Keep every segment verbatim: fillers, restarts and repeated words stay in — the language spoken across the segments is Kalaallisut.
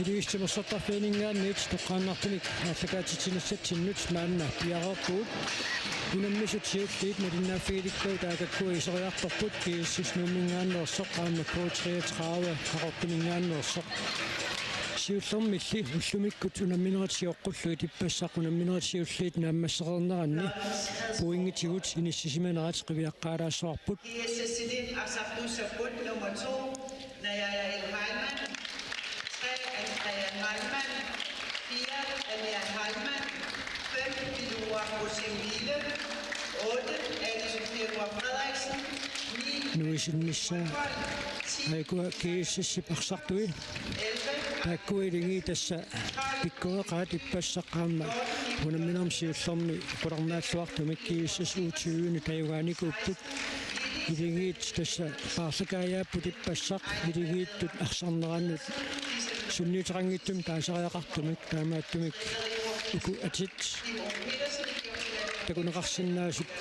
Iliuuseq timersortarfianinngaanniit toqqaannartumik aallakaatitsinissatsinnut maanna piareerpugut. Unammisut siulliit malinnaaffigilikkagut taakkukkut iseriartorput, G S S Nuumminngaanneersoq aamma K treogtredive Qaqortuminngaanneersoq. Siullermilli ullumikkut unamminerit sioqqullugit ippassaq unamminerit siulliit naammassereerneranni pointigut inissisimanerat qiviaqqaalaassavarput. G S S-imi arsartuussapput nummer to, Najaja L. Heilmann. Tre, Andrea Heilmann. Fire, Anja Heilmann. Fem, Filua Rosing Miele. Otte, Alice Firua Frederiksen. Ni, Nuisinnissaa. Ti, Aikuwa G S S-ip arsartui. Elleve, taakku iligiit tassa pikkoreqaat ippassaq aamma unamminermi siullermi qularnaalluartumik G S S U tyve-nut tajugaanikuupput. Iligiit tassa paarlakaajaapput ippassaq iligiittut arsarnerannut sunniuteqanngitsumik taasariaqartumik, taamaattumik uku atit takuneqarsinnaasut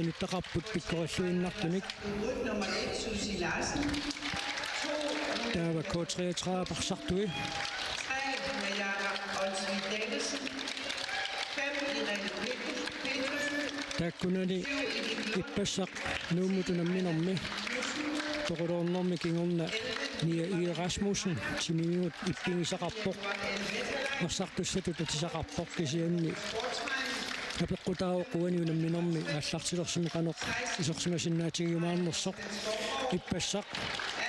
inuttaqarput pikkorilluinnartunik. Nummer et, Susie Larsen. To, taava K treogtredive arsartui. Tre, Najaja Olsvig Davidsen. Fem, Irene Petrus-, Petersen. Taakkunani ippassaq Nuummut unamminermi toqorluinnarnermi kingorna Mia E. Rasmussen timimigut ippigisaqarpoq. Arsartussatut atisaqarpoq kisianni apeqqutaavoq uani unamminermi aallartilersumik qanoq isersimasinnaatigiumaarnersoq. Ippassaq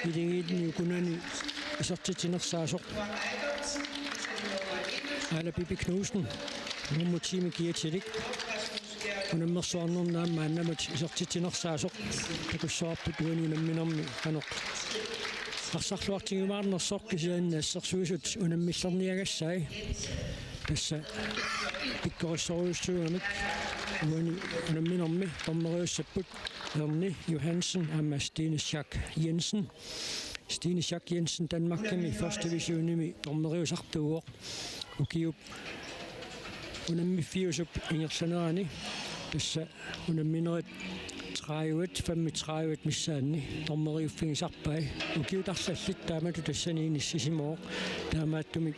iligiinni ukunani isertitsinersaasoq Aala Bibi Knudsen, Nuummut tiimi kiatilik unammersuarnermi aamma maannamut isertitsinersaasoq, takussavarput uani unamminermi qanoq arsarluartigiumaarnersoq kisianni assersuisut unammillerniagassai. Tassa pikkorissorujussuugamik uani unamminermi dommeriussapput Erni Johansen aamma Stine Schack Jensen. Stine Schack Jensen Danmarkimi første divisionimi dommeriusartuuvoq. Ukiup unammiffiusup ingerlanerani tassa unamminerit tredive femogtredive missaanni dommeriuffigisarpai. Ukiut arlallit taamatut tassani inissisimavoq. Taamaattumik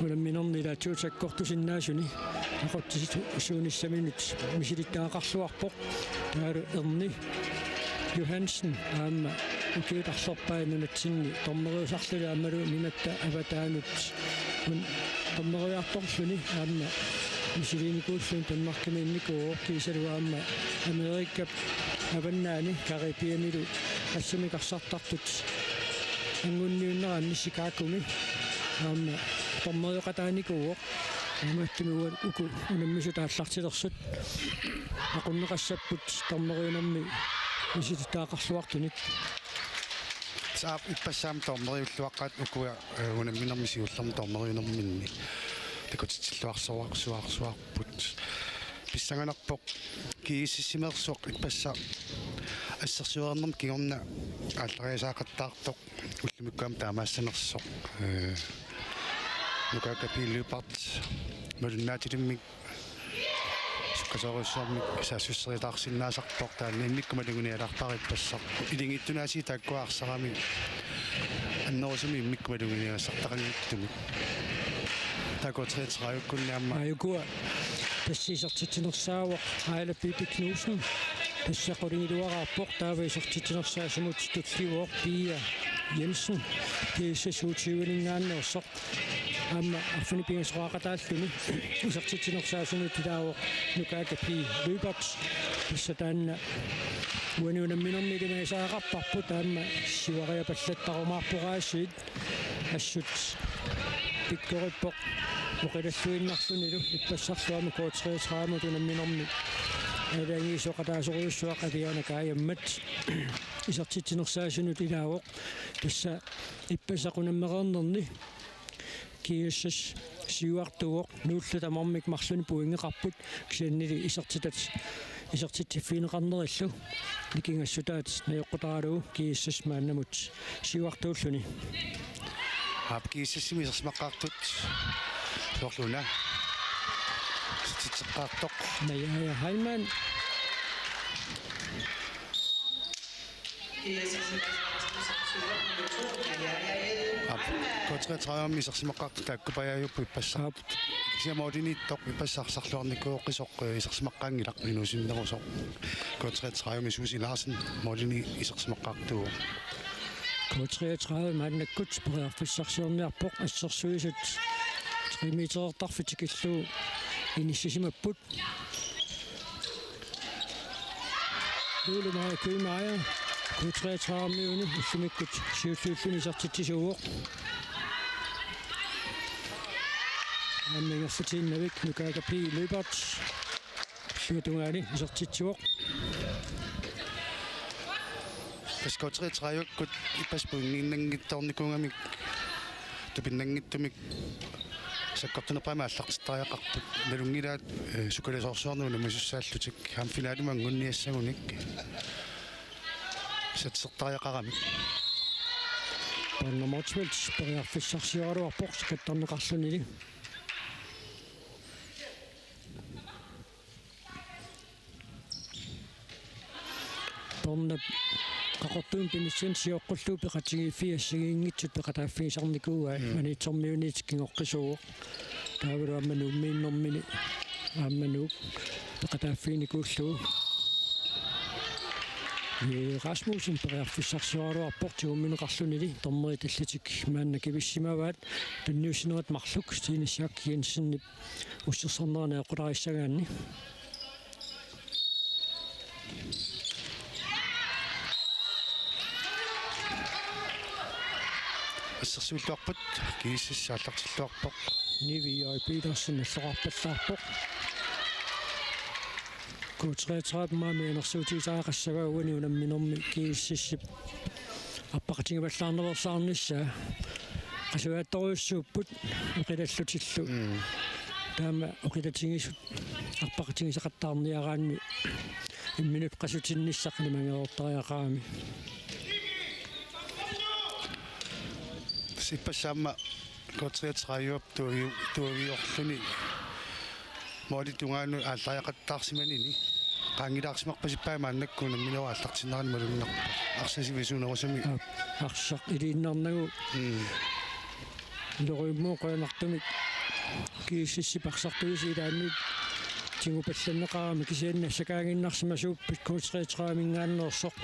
unamminermi ilaatigut sakkortusinnaasuni aqutsisuunissaminut misilittagaqarluarpoq. Taavalu Erni Johansen aamma ukiut arlerpai nunatsinni dommeriusarluni aammalu nunatta avataanut un-, dommeriartorluni aamma misiliinikuulluni Danmarkimiinnikuuvoq kiisalu aamma Amerikap avannaani Caribbeanilu assamik arsartartut angunniunneranni Chicagomi aamma dommerioqataanikuuvoq. Taamaattumik uku unammisut aallartilersut aqunneqassapput dommeriunermi misilittagaqarluartunik. Saap ippassaq aamma dommeriulluaqqaat ukua, eh, unamminermi siullermi dommeriunerminni takutitsilluarsuarsuarput. Pissanganarpoq G S S-imeersoq ippassaq assersuereernermut kingorna aallariasaaqattaartoq ullumikkut aamma taamaassanersoq. Eh, Nuka Kapi Lyberth malunnaatilimmik sukkasuumik saassusseriataarsinnaasarpoq, taanna immikkut maluginialaarpara ippassaq. Iligiittunaasiit taakkua arsarami annerusumik immikkut maluginiagassartaqanngitsumik. Taakku treogtredive-kkunni aamma. Aajukua tassa isertitsinersaavoq Aila Bibi Knudsen. Tassa qulingiluaraarpoq, taava isertitsinersaasumut tulliuvoq Pia Jensen G S S U tyve-ninngaanneersoq. Aamma arfineq-pingasoqaaqataalluni isertitsinersaasunut ilaavoq Nuka Kapi Lyberth. Tassa taanna uani unamminermi ilimagisariaqarparput, aamma siuariapallattarumaarpoq aasiit. Assut pikkorippoq oqilalluinnarlunilu ippassarlu aamma K treogtredive-mut unamminermi aalajangiisoqataasorujussuaq Aviana Kajammat. Isertitsinersaasunut ilaavoq tassa ippassaq unammereernerni G S S siuartuuvoq, nuullu tamarmik marlunnik pointeqarput, kisiannili isertitat isertitsiffigineqarnerillu nikingassutaat najoqqutaralugu G S S maannamut siuartuulluni. Aap, G S S-imi isersimaqqaartut soorlu una isertitseqqaartoq. Najaja Heilmann. Aap, K treogtredive isersimaqqaartut taakku pajaajupput ippassaq. Aap. Kisianni målimiittoq ippassaq arsarluarnikuuvoq, isersimaqqaanngilaq inuusunnerusoq. K treogtredive Susie Larsen målimi isersimaqqaartuuvoq. K treogtredive maannakkut periarfissarsiorniarpoq, assersuisut tre meterertarfik tikillugu inissisimapput. Juulimaa Kymaa, K treogtredive-miuni ullumikkut siulliulluni isertitsisuuvoq. Aamma ingerlatiinnavik Nukaaka P. Lyberth. Illuatungaani isertitsivoq. Tassa K treogtredive-kkut ippassaq pointiinnanngitsoornikuugamik tupinnanngitsumik sakkortunerpaamik aallartittariaqarput. Nalunngilaat, eh, sukkalasoorsuarnik unammisussaallutik aamma finalimi anguniassagunik satsertariaqaramik. Bornholm Motzfeldt periarfissarsioraluarpoq sakkortuneqarlunili. Bornholm Qaqortuumi pinissaani sioqqullugu peqatigiiffiit assigiinngitsut peqataaffigisarnikuuai. Mm. Maniitsormiuniit kingoqqisuuvoq. Taavalu aamma Nuummiinnermini aamma Nuuk peqataaffiginikuullugu. Ee, Rasmussen periarfissarsioraluarpoq tigummineqarlunili, dommerit allitik maanna kivissimavaat tunniussinerit marluk Stine Schack Jensenip ussersornerani eqqularissagaanni. Assersuilluarput, G S S aallartilluarpoq. Nivi J. Petersen alloqarpallaarpoq. K treogtredive maani anersuutigisariaqassavaa uani unamminermi G S S-ip arpaqatigivallaarnerersaarnissaa. Qasujaattorujussuupput oqilallutillu. Mm. Taama oqilatigisut arpaqatigisaqattaarniaraanni imminut qasutinnissaa qilimangereertariaqarami. Ippassaq aamma K treogtredive tuavi-, tuaviorluni målip tungaanut aallariaqattaarsimanini. Qaanngilaarsimarpasippai maannakkut unamminerup aallartinnerani malunnarpoq. Arsaq sivisunerusumik. Aap, arsaq iliinnarnagu. Mm. Ilorujummuun qujanartumik G S S-ip arsartuisa ilaanni tigupallanneqarami, kisianni nassakaaginnarsimasuupput K treogtredive-minngaanneersoq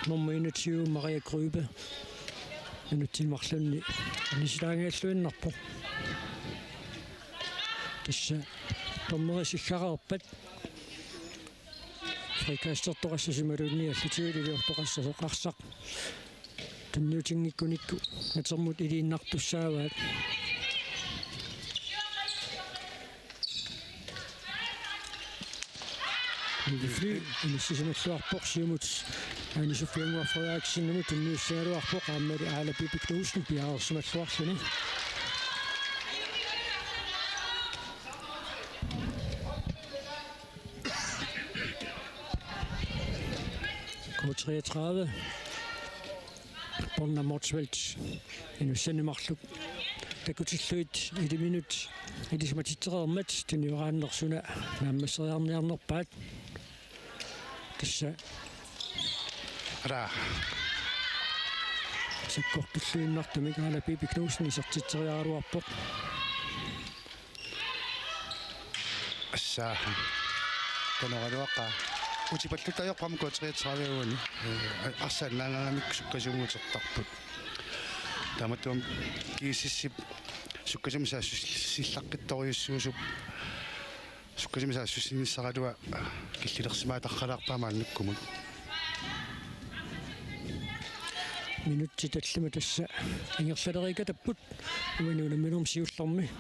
nummer enogtyve Maria Grøbe. Minutsit marlunni anisilaagigalluinnarpoq. Tassa dommerit sillareerpat frikastertoqassasoq imaluunniit allatigut iliortoqassasoq arsaq tunniutinngikkunikkut atermut iliinnartussaavaat. Nivi Fly inissisimalluarpoq, siumut Ane Sofie Ngua Frederiksenimut tunniussagaluarpoq, aammali Aala Bibi Knudsen piareersimalluarluni. K treogtredive. Bornholm Motzfeldt inussanni marluk takutillugit iliminut ilisimatitsereermat tunioraannersuna naammasseriarniarnerpaat. Tassa ara sakkortulluinnartumik Aala Bibi Knudsen isertitseriaraluarpoq. Assa. Kanoraluaqa. Utipalluttaajorpami K treogtredive uani. Eh, arsaannaangaamik sukkasuumik utertarput. Tamatuma G S S-ip sukkasuumik saassussillaqqittorujussuusup. Sukkasuumik saassussinissaralua killilersimaatarralaarpaa maannakkumut. Minutsit tallimat tassa ingerlaleriikatapput. Uani unamminermi siullermi.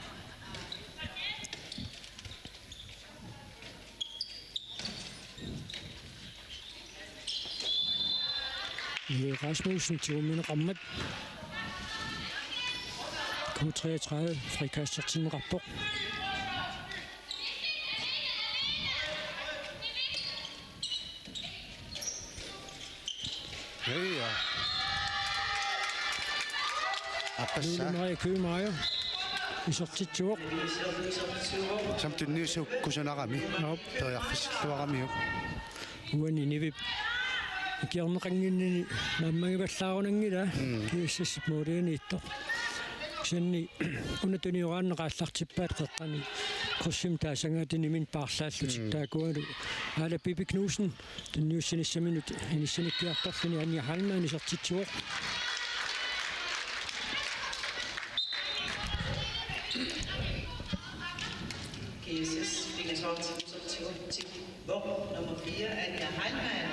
Rasmussen tigummineqarmat. K treogtredive frikastertinneqarpoq. Ja, ja. Appassaa. Juulimaa Kymaa isertitsivoq. Saam tunniussaq kusanarami. Aap. Periarfissilluaramiuk. Uani Nivip ikiorneqannginnini naammagivallaarunanngilaa. Mm. G S S-ip målimiittoq. Sanni una tunioraanneq aallartippaat qeqqani. Krydsimi taasagaat inimit paarlaallutik. Mm. Taakkualu Aala Pipi Knudsen tunniussinissaminut inissanikkiartorluni Anja Heilmann isertitsivoq. G S S fik et hold til, til, til, til, hvor nummer fire, Anja Heilmann.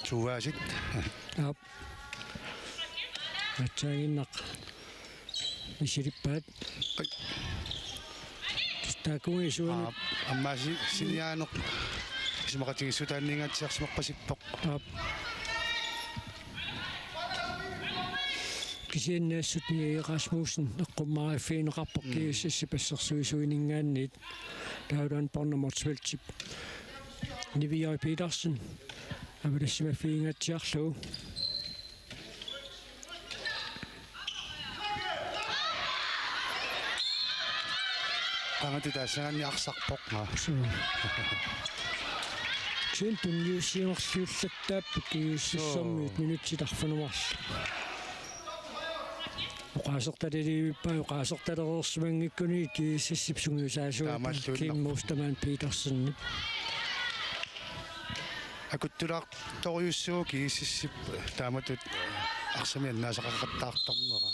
Tuasit. Aap. Atsaaginnaq. Misilippaat. Ai. Taakkuugi suunut. Aap, aamma si-, siniaaneq. Isumaqatigiissutaanniingaatsiarsimappasippoq. Aap. Kisianni assut Mia Rasmussen eqqummaariffigineqarpoq. Mm. G S S-ip assersuisuininngaanniit. Taavalu Bornholm Motzfeldtip. Niviaq Petersen. Avalassimaffiginngaatsiarlugu. Qangatut taassagaanni arsarpoq, aa. Suu. Kisianni tunniussiinerliullattaapput G S S-ermiut. Suu. Minutsit arfineq-marluk. Oqaasertalerivippaa, oqaasertalereersimanngikkunik G S S-ip sungiusaasuata. Taamaalluinnarpoq. Kim Mustermann Petersen. Akuttulaartorujussuuvoq G S S-ip taamatut arsamik annaasaqaqattaartarnera.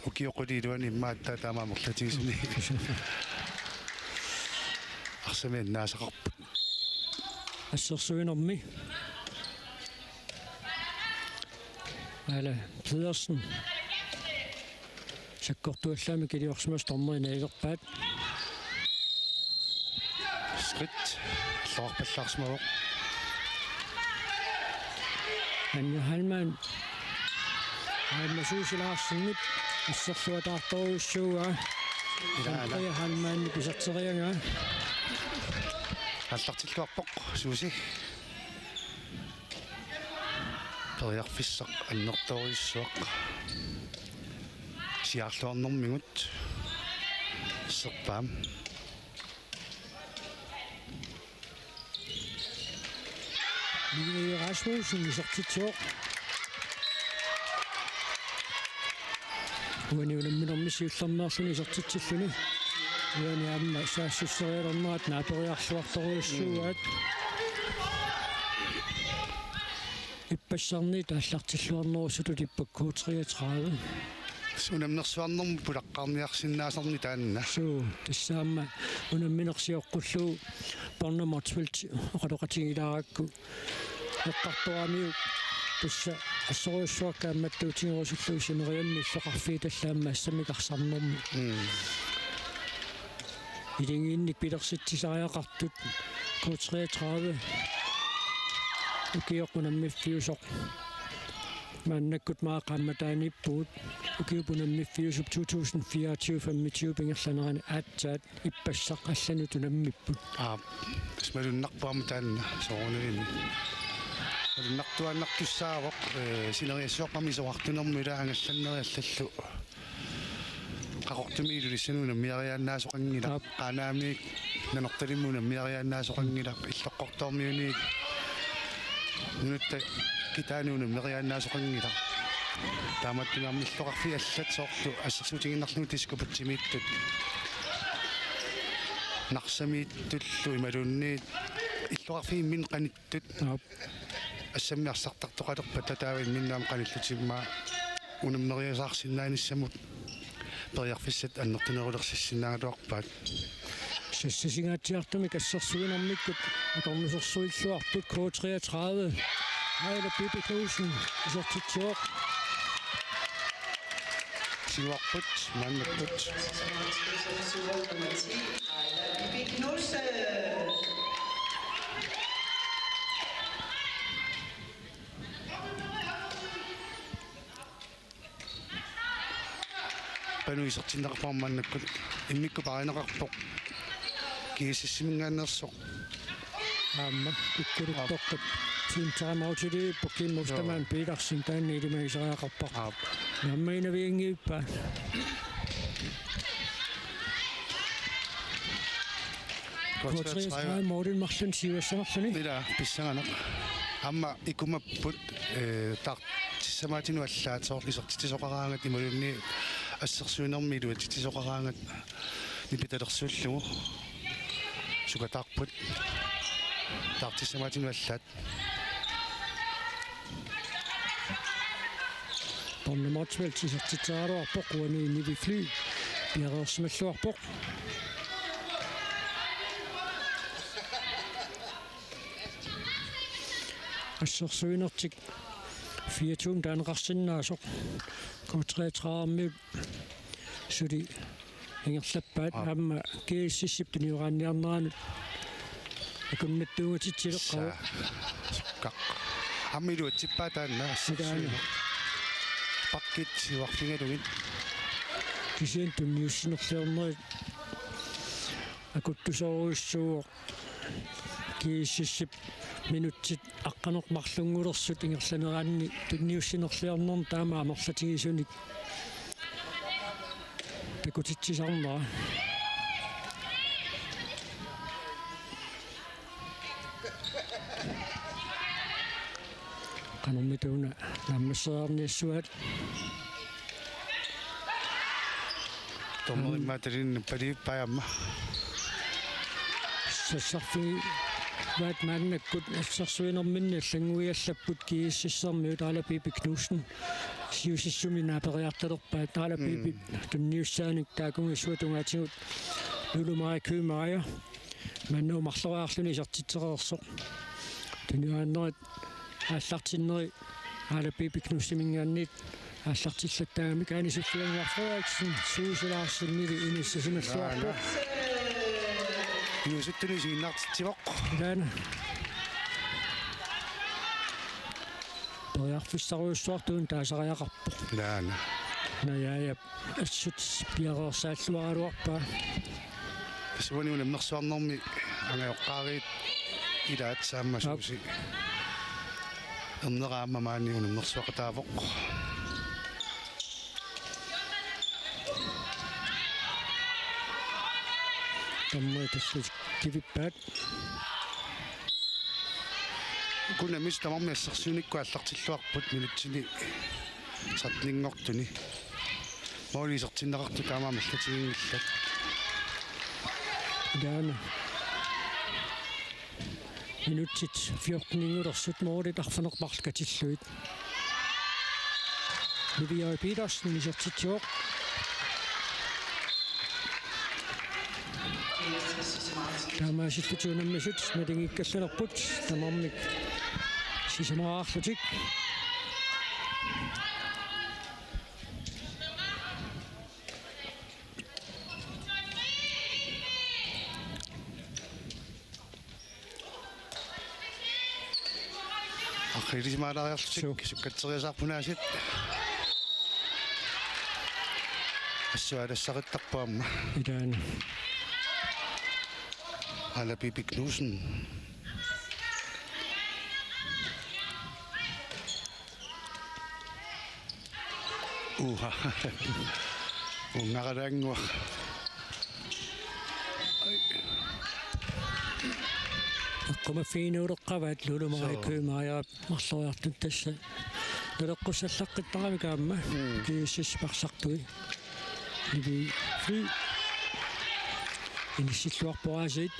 Ukiut qulit iluanni immaqa aatsaat taama amerlatigisuni arsamik annaasaqarput. Assersuinermi. Aala Pedersen. Sakkortuallaamik iliorsimasoq dommeri nalilerpaat. Skridt. Illoqarpallaarsimavoq. Anja Heilmann. Aamma Suusi Larsenip. Assersuataartorujussuuaa. Ilaa, ilaa. Anja Heilmannip iserteriagaa. Aallartilluarpoq Suusi. Periarfissaq annertoorujussuaq. Siaarluarnermigut. Serpaam. Mia Rasmussen isertitsivoq. Uani unamminermi siullermeerluni isertitsilluni. Uani aamma saassusserialernerat naaperiarluartorujussuugaat. Ippassarniit aallartilluarnerussutut ippassaq K treogtredive. Unammersuarnermut pulaqqaarniarsinnaasarneq taanna. Suu, tassa aamma unamminersioqqullugu Bornholm Motzfeldt oqaloqatigilaarakku. Eqqartoramiuk tassa assorujussuaq kaammattuutigerusullugu sineriammi illoqarfiit tallaammat assammik arsarnermi. Mm. Iligiinnik pilersitsisariaqartut K treogtredive. Ukioq unammiffiusoq. Maannakkut maani qaammataaniippugut. Ukiup unammiffiusup to tusind fireogtyve femogtyve ingerlanerani aatsaat ippassaq allanut unammipput. Aap, tassa malunnarpoq aamma taanna soorunalimi. Malunnartuaannartussaavoq, ee, sineriassuarpami isorartunermi ila angallanneri allallu. Qaqortumi Ilulissani unammiariaannaasoqanngilaq. Aap. Qaanaami Nanortalimmi unammiariaannaasoqanngilaq. Illoqqortoormiuni nunatta kitaani unammiariaannaasoqanngilaq. Taamaattumik aamma illoqarfiit allat soorlu assersuutigiinnarlugu Diskobugtimiittut. Narsamiittullu imaluunniit illoqarfiimminni qanittut. Aap. Assammik arsartartoqalerpata taava imminnut aamma qanillutik immaqa unammeriasaarsinnaanissamut periarfissat annertunerulersissinnaagallarpaat. Sassasingaatsiartumik assersuinermikkut akornusersuilluarput K treogtredive. Aila Pipi Knudsen isertitsivoq. Siuarput, maannakkut. Nummer ti, Aila Pipi Knudsen. Panu isertinneqarpoq maannakkut. Immikkut paarineqarpoq. G S S-iminngaanneersoq. Aamma, kukkuluttoqqat. Team timeoutiliipput Kim Mustermann Petersen taanna ilimagisariaqarpoq. Aap. Aamma inavianngivippa. K treogtredive målin marlun siuassanerluni. Ila pissanganaq. Aamma ikumapput, eh, taartissamaatinik allaat soorlu isertitsisoqaraangat imaluunniit assersuinermi iluatsitsisoqaraangat nipitalersuullugu. Sukataarput. Taartissamaatinik allaat. Bornholm Motzfeldt isertitseraluarpoq, uani Nivi Fly piareersimalluarpoq. Assersuinertik fire tusind taaneqarsinnaasoq K treogtredive-miut suli ingerlappaat. Aap. Aamma G S S-ip tunioraanniarneranut akunnattuungatitsileqqavoq. Saa. Sukkaq. Aamma iluatsippaat taanna. Silaana. Pakkit siuarfigalugit. Kisianni tunniussinerliornerit akuttusoorujussuuvoq. G S S-ip minutsit aqqaneq-marlunngulersut ingerlaneranni tunniussinerliornermi taama amerlatigisunik takutitsisarnera. Qanormita una naammasseriarniassuaat. Dommerit, mm, imaattunik paliippaat aamma. Sassarfigivaat maannakkut assersuinerminni allannguiallapput G S S-ermiut. Aala Pipi Knudsen siusissumi naaperiartalerpaat. Aala Pipi, mm, tunniussaanik taakkununnga tungaatigut Lulu Maja Køjmark maanna marloriarluni isertitsereersoq. Tunioraannerit aallartinneri Aala Pipi Knudseniminngaanniit aallartillattaarami. Aani Sofie Frederiksen, Susie Larsen, Nivi inissisimalluarpoq. Inuusuttunik isiginnaartitsivoq. Ilaana. Periarfissarujussuartuunik taasariaqarpoq. Ilaana. Najaajap assut piareersaalluaraluarpaa. Tassa uani unammersuarnermi angajoqqaariit ilaat aamma, aap, Susie ernera aamma maani unammersuaqataavoq. Tammeri tassa kivippaat. Uku unammisut tamarmik assersuinikkut aallartilluarput minutsini tretten-inngortuni. Måli isertinneqartut taama amerlatiginngillat. Ilaana. Minutsit fjorten-inngulersut målit arfineq-marluk katillugit. Nivi J. Petersen isertitsivoq. Taamaasillutik unammisut naligiikkallalerput tamarmik sisamaraarlutik. Aqqutissimaalaariarlutik. Suu. Sukkatseriasaarput aasiit. Assut aalassaqittarpoq aamma. Ilaana. Aala Pipi Knudsen. Uha. Ungaralaannguaq. Eqqumaffigineruleqqavaat Lulu Maja Køjmark marloriartut tassa. Naleqqussallaqqittarami aamma. Mm. G S S parsartui. Nivi Fly inissilluarpoq aasiit.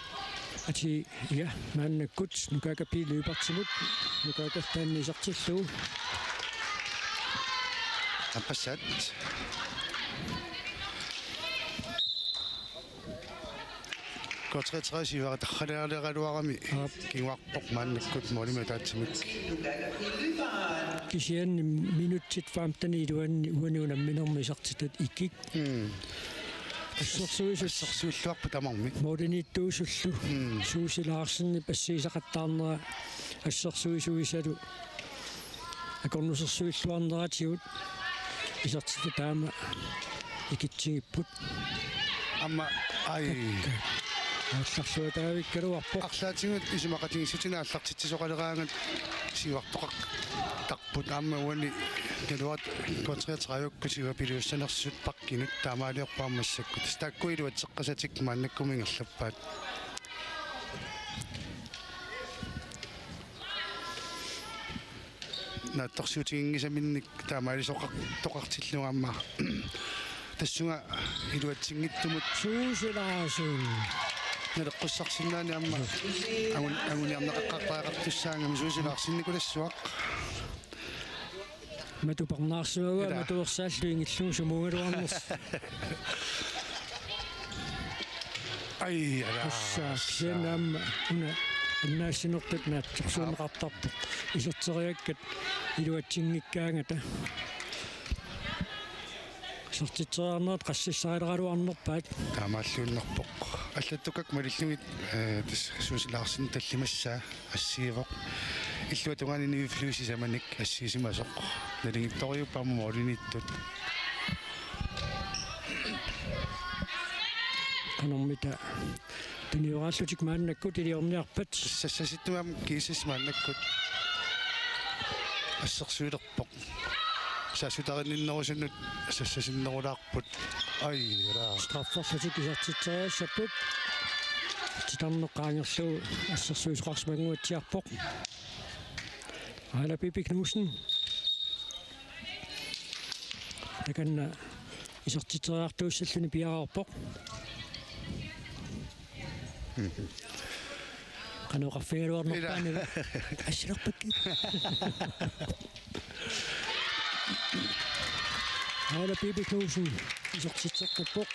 Atii, ja, maannakkut Nuka Kapi løbertimut. Nuka Kapi taanna isertillugu. Aappassaat. K treogtredive siuariartaraluarami. Aap. Kinguarpoq maannakkut målimik ataatsimik. Kisianni minutsit femten iluanni uani unamminermi isertitat ikik. Mm. Assersuisut. Assersuilluarput tamarmik. Målimiittuusullu. Mm. Susie Larsenip assigisaqattaarnera assersuisuisalu akornusersuilluarneratigut isertitat taama ikitsigipput. Aamma, ai. Aallarluataavikkaluarpoq. Arlaatigut isumaqatigiissutinik aallartitsisoqaleraangat siuartoqartarput aamma uani naluara K treogtredive-kkut siuapiliussanersut pakkinut taamaaliorput aamma massakkut. Tassa taakku iluatseqqasatik maannakkut ingerlappaat. naatsorsuutiginngisaminnik taamaalisoqartoqartillugu aamma. Tassunga iluatsinngitsumut Suusi Larsen. Naleqqussarsinnaani aamma angun-, anguniarneqaqqaartariaqartussaagami Suusi Larsen Nikulassuaq. Matu parnaarsimavaa. Ila. Matu ersaallu ingillugu sumuugaluarnersoq. Ai, ala. Tassa, kisianni aamma una annaassinertut naatsorsuunneqartarpoq. Iserteriakkat iluatsinngikkaangata. Isertitseriarnerat qassissarileraluarnerpaat. Taamaalluinnarpoq. Allattukkakka malillugit, eh, tassa Suusi Larsen tallimassaa assigivoq. Illuatungaani niviiffiup sisamanik assiisimasoq. Nalingittorujuupput aamma målimiittut. Qanormita tunioraallutik maannakkut iliorniarpat. Sassasittumik aamma G S S maannakkut assersuilerpoq. Sassutarinninnerusunut sassasinnerulaarput. Ai, ila. Strafferlutik isertitseriassapput. Titarneq qaangerlugu assersuisoqarsimannguatsiarpoq. Aala Pipi Knudsen. Takanna isertitseriartuussalluni piareerpoq. Qanoq oqarfigaluarnerpaani. Ila. Assilerpakkit. Aala Pipi Knudsen isertitseqqippoq.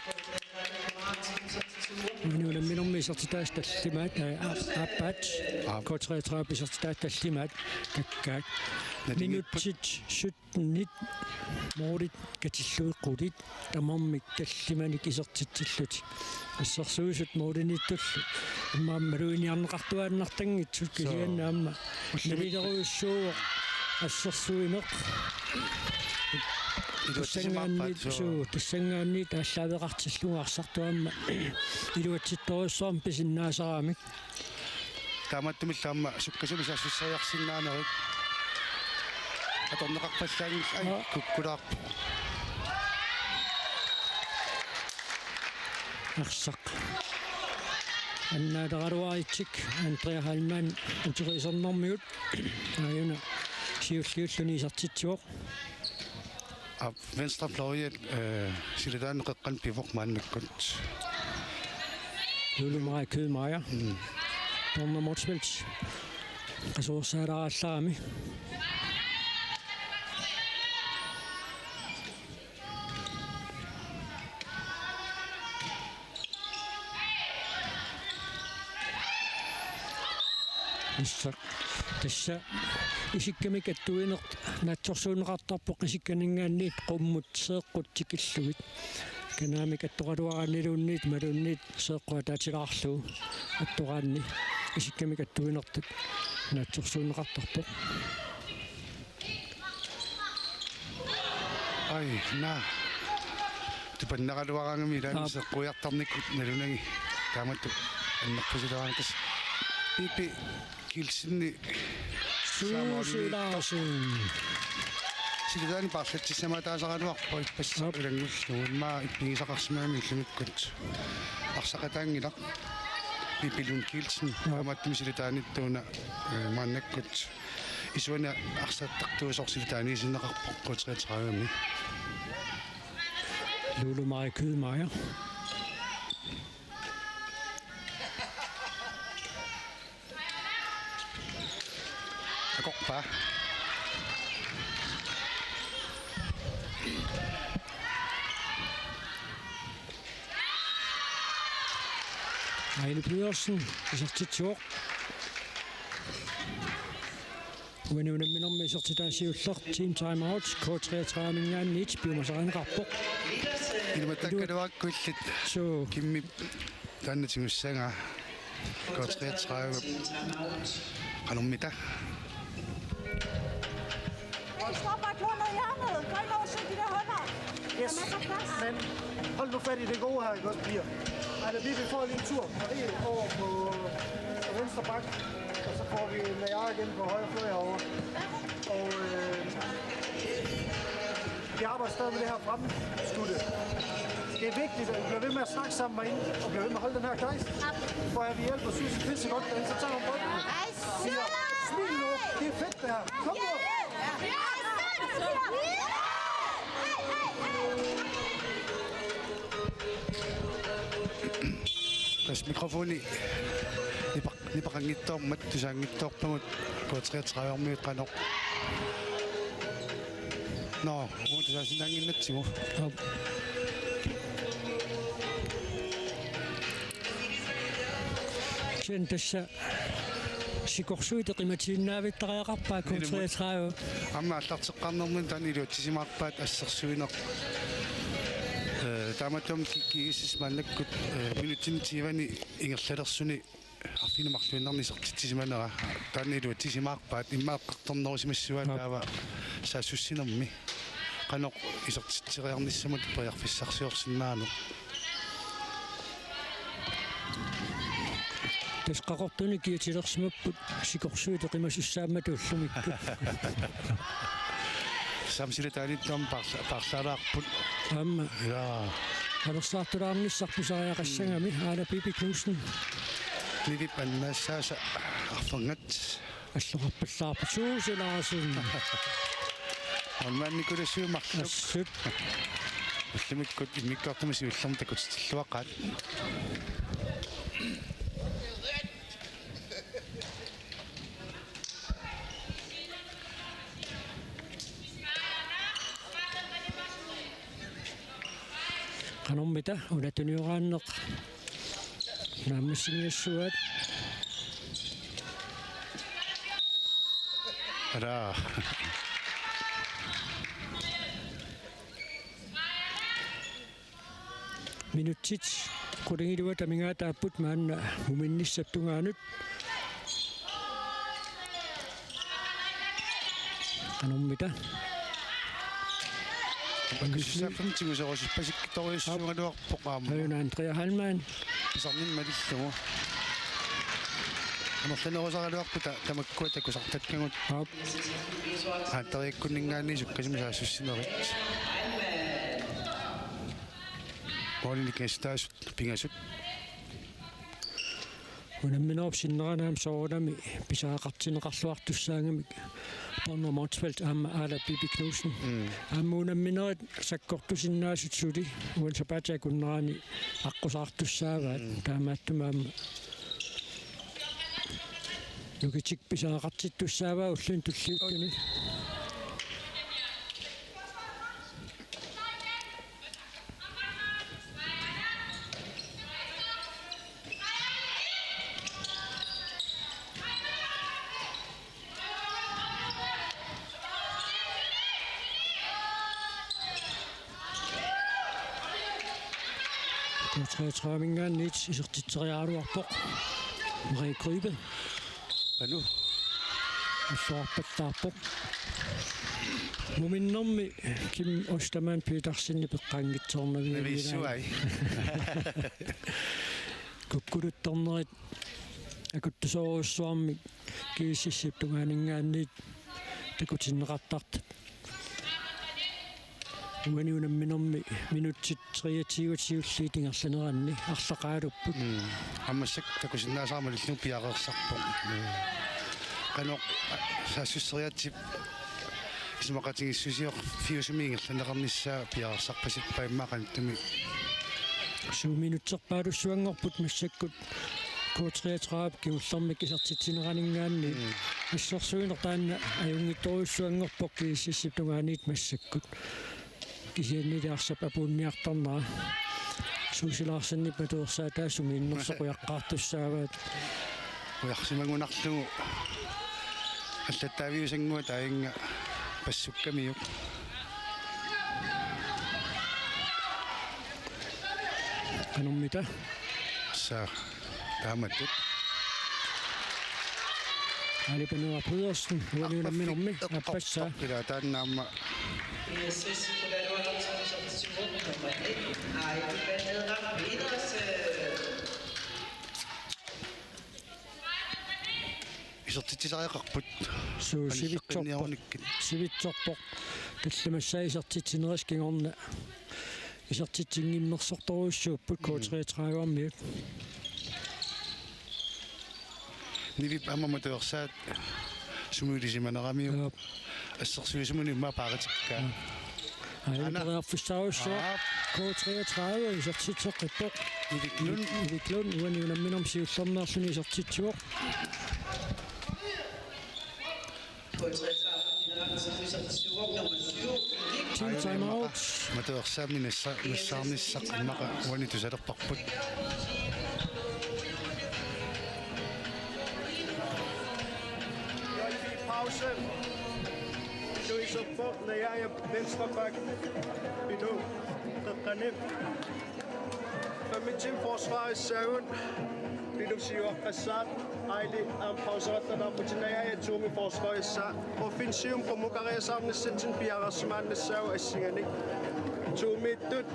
Uani unamminermi isertitaasut tallimaat, aa, aap-, aappaat. Aap. K treogtredive isertitaasut tallimaat. Takkaat. Nalingipput. Minutsit syttenit målit katillugu qulit tamarmik tallimanik isertitsillutik. Assersuisut målimiittullu immaqa maluginiarneqartuaannartanngitsut. Soo. Kisianni aamma. Ullumikkut. Nalilerujussuuvoq assersuineq. Iluatsisimaarpaat. Tassanngaanniit, soo. Suu, tassanngaanniit aallaaveqartillugu arsartuummat iluatsittorujussuarmik pisinnaasaramik. Taamaattumillu aamma sukkasuumik saassusseriarsinnaanerit atorneqarpallaanngillat. Ai, aa, kukkulaarpoq. Arsaq annaaleraluaritsik Andrea Heilmann uteriisernermigut aajuna siulliulluni isertitsivoq. Aap, venstre fløjil, øh, silataani qeqqani pivoq maannakkut. Lulu Maja Kødmeier. Mm. Donna Motzfeldt. Qasuersaalaarallarami. Tassa, tassa isikkamik attuineq naatsorsuunneqartarpoq isikkanninngaanniit qummut seeqqut tikillugit. Kanaamik attoraluaraanniluunniit imaluunniit seeqqut ataatilaarlugu attoraanni isikkamik attuinertut naatsorsuunneqartarpoq. Ai, naa. Tupannaraluaraangami ilaanni. Aap. Seqquiartarnikkut nalunanngilaq. Taamatut annertusilaarneq tassa. Pipi Kielsen. Suusi Larsen. Silataani paarlatsissamaataasaraluarpoq ippassaq. Aap. Ilanngullugu immaqa ippigisaqarsimagami ullumikkut. Arsaqataanngilaq. Pipi Lund Kielsen. Aap. Taamaattumik silataaniittuuna, øh, maannakkut isuani arsartartuusoq silataaniisinneqarpoq K treogtredive-mi. Lulu Maja Kødmeier. Akorpaa. Aine Pedersen isertitsivoq. Uani unamminermi isertitaa siulleq, team timeout, K treogtredive-minngaanniit piumasarineqarpoq. Iluatakkaluarakku illit. Suu. Kimmip taanna tigussagaa. K treogtredive. Qanormita. Stop og klor ned i hjørnet. Gå ind over, søg de der huller. Yes. Der er masser af plads. Men hold nu fat i det gode her, ikke også, piger? Ej, der, vi får lige en tur. Marie over på, på venstre bak, og så får vi Naja igen på højre fløj herovre. Og, øh, vi arbejder stadig med det her fremme, Stute. Det er vigtigt, at vi bliver ved med at snakke sammen herinde, og bliver ved med at holde den her gejst. For at vi hjælper Susie pisse godt derinde, så tager hun bolden. Ej, Susie! Smil nu. Det er fedt, det her. Kom nu. Tassa mikrofoni nipaq-, nipaqanngitsoormat tusaanngitsoorpagut K treogtredive-miut qanoq. Nå, uagut tusaasinnaannginnatsigu. Aap. Kisianni tassa sikorsuit eqimatiinnaavittariaqarpaat K treogtredive. Aamma aallarteqqaarnermini taanna iluatsisimaarpaat assersuineq. Eh, taamaattumik ki-, G S S maannakkut, eh, minutsinni tyveni ingerlalersuni arfineq-marluinnarni isertitsisimanera. Taanna iluatsisimaarpaat immaqa eqqartornerusimassavaat. Aap. Taava saassussinermi qanoq isertitseriarnissamut periarfissarsiorsinnaaneq. Tassa Qaqortuni kiatilersimapput sikorsuit eqimasussaammat ullumikkut. Samsila taanittuam paarla-, paarlaalaarput. Aamma. Jaa. Alersaartulaarnissaq pisariaqassagami, Aala Bibi Knudsen. Nivip annaassaasa arferngat. Alloqarpallaarpoq Suusi Larsen. Olman Nikolassiumarluk. Assut. Ullumikkut immikkoortumi siullermik takutitilluaqaat. Qanormita una tunioraanneq naammassiniassuaat. Ara. Minutsit qulingiluat amigaataapput maanna muminnissap tungaanut. Qanormita? Akisussaaffimmi tiguserusuppasik torujussuugaluarpoq aamma. Aajuna Andrea Heilmann. Pisarnermik malillugu. Amerlanerusaraluarput ta-, tamakkua takusartakkagut. Aap. Aattariakkunninngaanniit sukkasuumik saassussinerit. Målinik kestaasut pingasut. Unamminerup sinnerani aamma soorunami pisariaqartinneqarluartussaagamik Bornholm Motzfeldt aamma Aala Bibi Knudsen. Mm. Aamma unamminerit sakkortusinnaasut suli uani sapaatip akunnerani aqqusaartussaavaat. Mm. Taamaattumik aamma nukitik pisariaqartittussaavaat ulluni tulliuttuni. K treogtredive-minngaanniit isertitseriaraluarpoq Marie Grybe. Panu. Alloqarpallaarpoq. Muminnermi Kim Ostermann Petersenip eqqaanngitsoornavianngilaa. Naviissuai. Kukkuluttornerit akuttusoorujussuarmik G S S-ip tungaaninngaanniit takutinneqartartut. Uani unamminermi minutsit treogtyve siulliit ingerlaneranni arlaqaalupput. Mm. Aamma massakkut takusinnaasara malillugu piareersarpoq. Mm. Qanoq saassusseriaatsip isumaqatigiissusiorfiusumik ingerlanneqarnissaa piareersarpasippai immaqa qanittumi. Syv minutserpaalussuanngorput massakkut K treogtredive kingullermik isertitsineraninngaanniit. Mm. Assersuineq taanna ajunngitsorujussuanngorpoq G S S-ip tungaaniit massakkut. Kisiannili arsap apuunniartarnera. Suusi Larsenip atuersaataa sumiinnersoq ujaqqaartussaavaat. Ujarsimagunarlugu allattaaviusannguaq taanna passukkamiuk. Qanormita? Sa taamatut. Aali Panuaq Pedersen, uani unamminermi, aappassaa. Eqqortoq ilaa taanna aamma. Isertitsisariaqarput. Suu, sivitsorpoq. Sivitsorpoq. Tallimassaa isertitsineris kingorna isertitsinnginnersortorujussuupput K treogtredive-miut. Nivip aamma matuersaat sumiilisimaneramiuk. Aap. assersuisumut immaqa paaritikkaa. Aana. Aana periarfissarujussuaq. Aap. K treogtredive isertitseqqippoq. Erik Lund. Erik Lund uani unamminermi siullermeerluni isertitsivoq. Team timeout. Matuersaammi nassa-, nassaarnissaq immaqa uani tusalerparput. Pause. Louise Borg, Najaja, venstre back. Pilu, Qeqqani. Femogtyve forsvarissaagut. Pilu siuaqqassaaq. Aili aamma pauseqattaarputit, Najaja Tuumi forsvarissaa. Offensivimi qummukarissaarnissatsinnik piareersimaannassaaq assinganik. Tuumiittut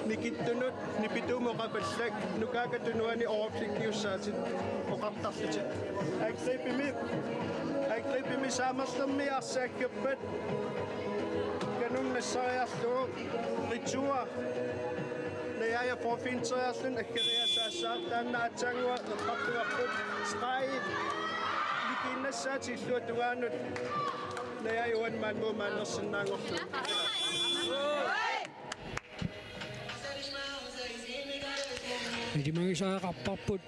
nikittunut nipituumik oqapallak, Nukaaka tunuani overblikkiussaatit oqartarlutit. Angribimi, angribimi saamerlermi arsaakkappat kanunnassariarlugu retur. Najaja forfinteriarluni aggeriasaassaaq, taanna aatsaannguaq eqqartugarput. Stregi nikinnassaatit illuatungaanut. Najaja uani maanna maannersinnaanngorlugu. Ilimagisariaqarparput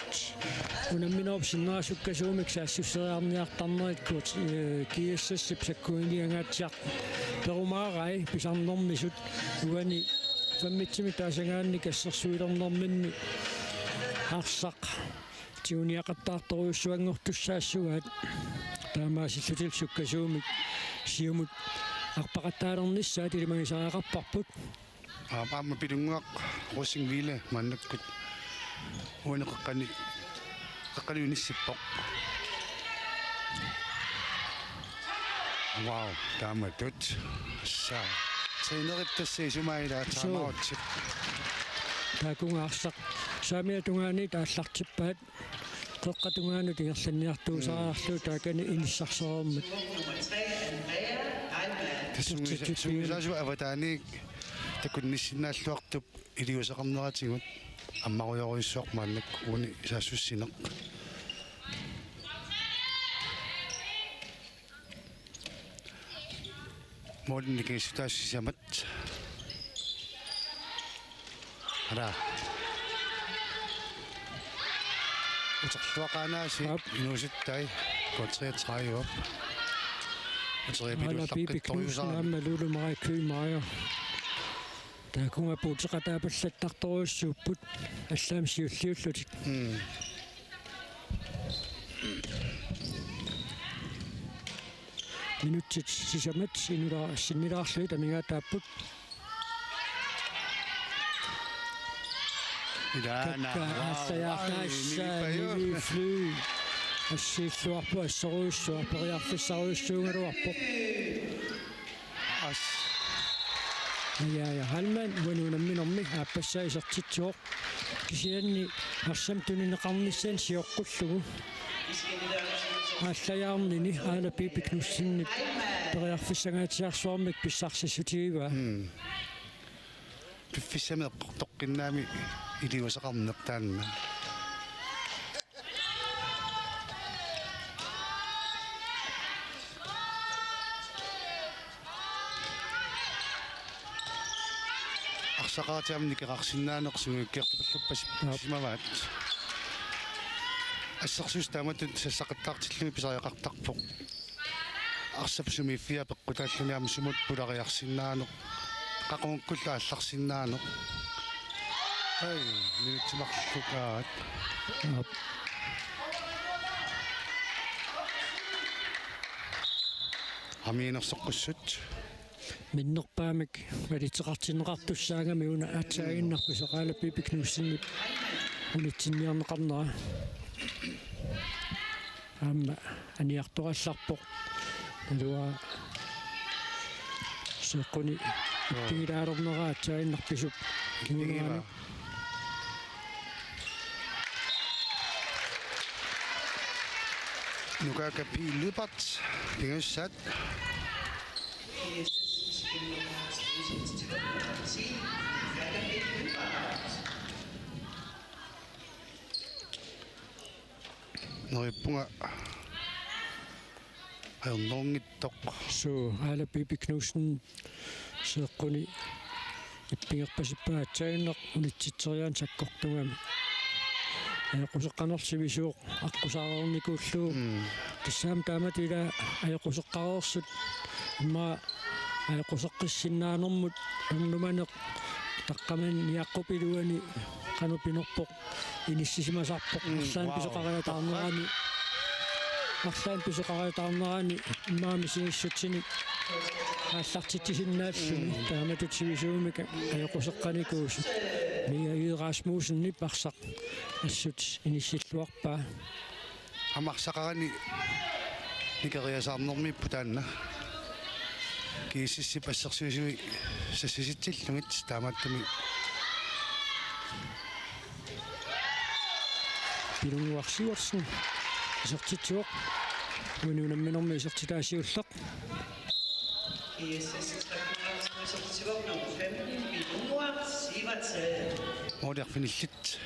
unamminerup sinnera sukkasuumik saassusseriarniartarnerit, K-, eh, G S S-ip sakkuiniangaatsiartornermut pisarnermisut uani femogtyve taasagaanni assersuilernerminni arsaq tiguniaqattaartorujussuanngortussaassagaat, taamaasillutillu sukkasuumik siumut arpaqattaalernissaat ilimagisariaqarparput. Aap, aamma Pilunnguaq Rosing-Ville maannakkut uani qeqqani, qeqqani unissippoq. Wow, taamatut. Sa-, trænerip tassa isumaat ilaa. Suu. Timeoutip. Taakkununnga arsaq saamiata tungaanut aallartippaat. Qeqqata tungaanut ingerlanniartuusariarlugu taakani inissarsiormat. Tassunga-, tassungasaasut avataaniit takunnissinnaalluartup iliuuseqarneratigut ammarujorujussuaq maannakkut uani saassussineq. Målini kingissutaasut sisamat. Ala. Uterluaqaanaasi. Aap. Inuusuttai. K treogtredive. Uteriapilullaqqittorujussuarmik. Aala Piipik Knudsen aamma Lulu Maja Kyhn Meyer. Taakkununnga puuteqataapallattartorujussuupput. Allaammi siulliullutik. Mm. Minutsit sisamat inula-, sinnilaarlugit amigaataapput. Ilaana. Kakka, wow, aallajaartaassaa, ai, nilippajoq. Nivi Fly. Assiilluarpoq, assorujussuaq, periarfissarujussuugaluarpoq. As. Najaja Heilmann uani unamminermi aappassaa isertitsivoq. Kisianni arsamik tunineqarnissani sioqqullugu aallajaarnini Aala Piipik Knudsenip periarfissangaatsiarsuarmik pissarsissutigivaa. Mm. Piffissami eqqortoqqinnaami iliuuseqarneq taanna. Arsaqaatiamnik nikerarsinnaaneq sungiukkiartupallaarpasippoq. Aap. Simavaat. Assersuut taamatut sassaqattaartillugit pisariaqartarpoq. Arsap sumiiffia peqqutaalluni aamma sumut pulariarsinnaaneq. Qaqugukkullu aallarsinnaaneq. Ai, minutsit marluk aat. Aap. Amiinersoqqussut. Minnerpaamik valiteqartinneqartussaagami una aatsaaginnarpoq Aala Piipik Knudsenip unitsinniarneqarnera. Aamma aniartorallarpoq. Naluara seeqquni. Joo. Tigilaalernera aatsaaginnarpisup. Tigivaa. Kinguneranut. Nukaaka P. Lyberth, pingajussat. Neriuppunga ajornanngitsoq. Suu, Aala Pipi Knudsen seeqquni ippigerpasippaa aatsaannguaq unitsitseriaanut sakkortugami. Ajoquseqqanerlu sivisuumik aqqusaareernikuullugu. Mm. Tassami taamatut ila ajoquseqqareersut immaqa ajoquseqqissinnaanermut ernumaneq taqqamani niaqqupillugu qanoq pinerpoq inissisimasarpoq. Mm, arlaannik wow. Pisoqariataarnerani. Arlaannik pisoqariataarnerani immaqa misigissutsinik aallartitsisinnaalluni. Mm. Taamatut sivisuumik ajoquseqqanikuusut. Mia Egede Rasmussenip arsaq assut inissilluarpaa. Aamma arsaqarani nikeriasaarnermiippoq taanna. GSS-ip assersuisui sassisitsillugit taamaattumik. Pilunnguaq Sivertsen isertitsivoq. Uani unamminermi isertitaa siulleq. GSS-ip isertitsivoq nummer femten, Pilunnguaq Sivertsen. Måli arfinillit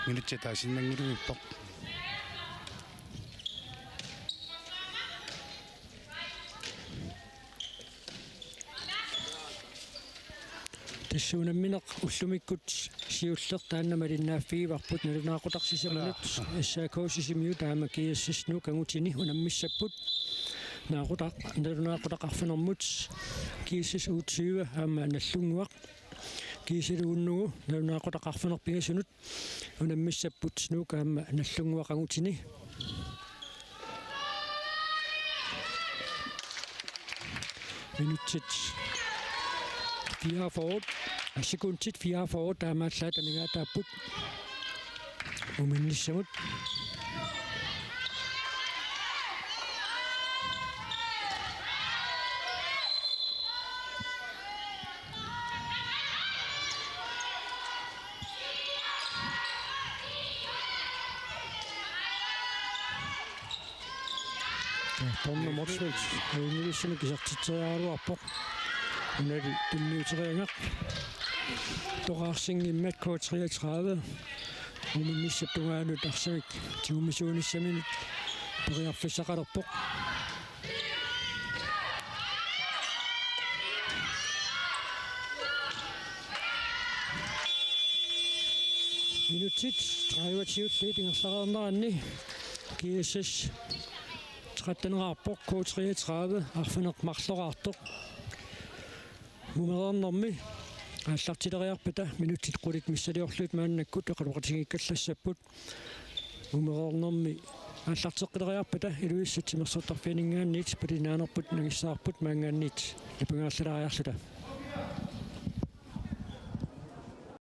minutsit ataasiinnanngilluinnarpoq. Tassa unammineq ullumikkut siulleq taanna malinnaaffigivarput, nalunaaqutaq sisamanut. Aa. S A K Sisimiut aamma GSS Nuuk angutini unammissapput. Naaqutaq, nalunaaqutaq arfinermut GSS U tyve aamma Nagdlunguaq. Kiisalu unnugu nalunaaqutaq arfineq-pingasunut unammissapput Nuuk aamma Nagdlunguaq angutini. Minutsit fireogfyrre, sekundit fireogfyrre taamaallaat amigaataapput uminnissamut. Tornum Motzfeldt, Aulunnilissamik isertitseriaraluarpoq. Unali tunniuteriagaq. Toraarsinngimmat K treogtredive. Uminnissap tungaanut arsamik tigumisuunissaminut periarfissaqalerpoq. Minutsit tredive siulliit ingerlareerneranni GSS tretten-eraarpoq, K treogtredive arfineq-marloraartoq. Mumereernermi aallartileriarpata minutsit qulit missiliorlugit maannakkut oqaloqatigiikkallassapput. Mumereernermi aallarteqqileriarpata Ilulissat Timersortarfianinngaanniit palinnaanerput nangissavarput maanngaanniit nipangerlaariarluta.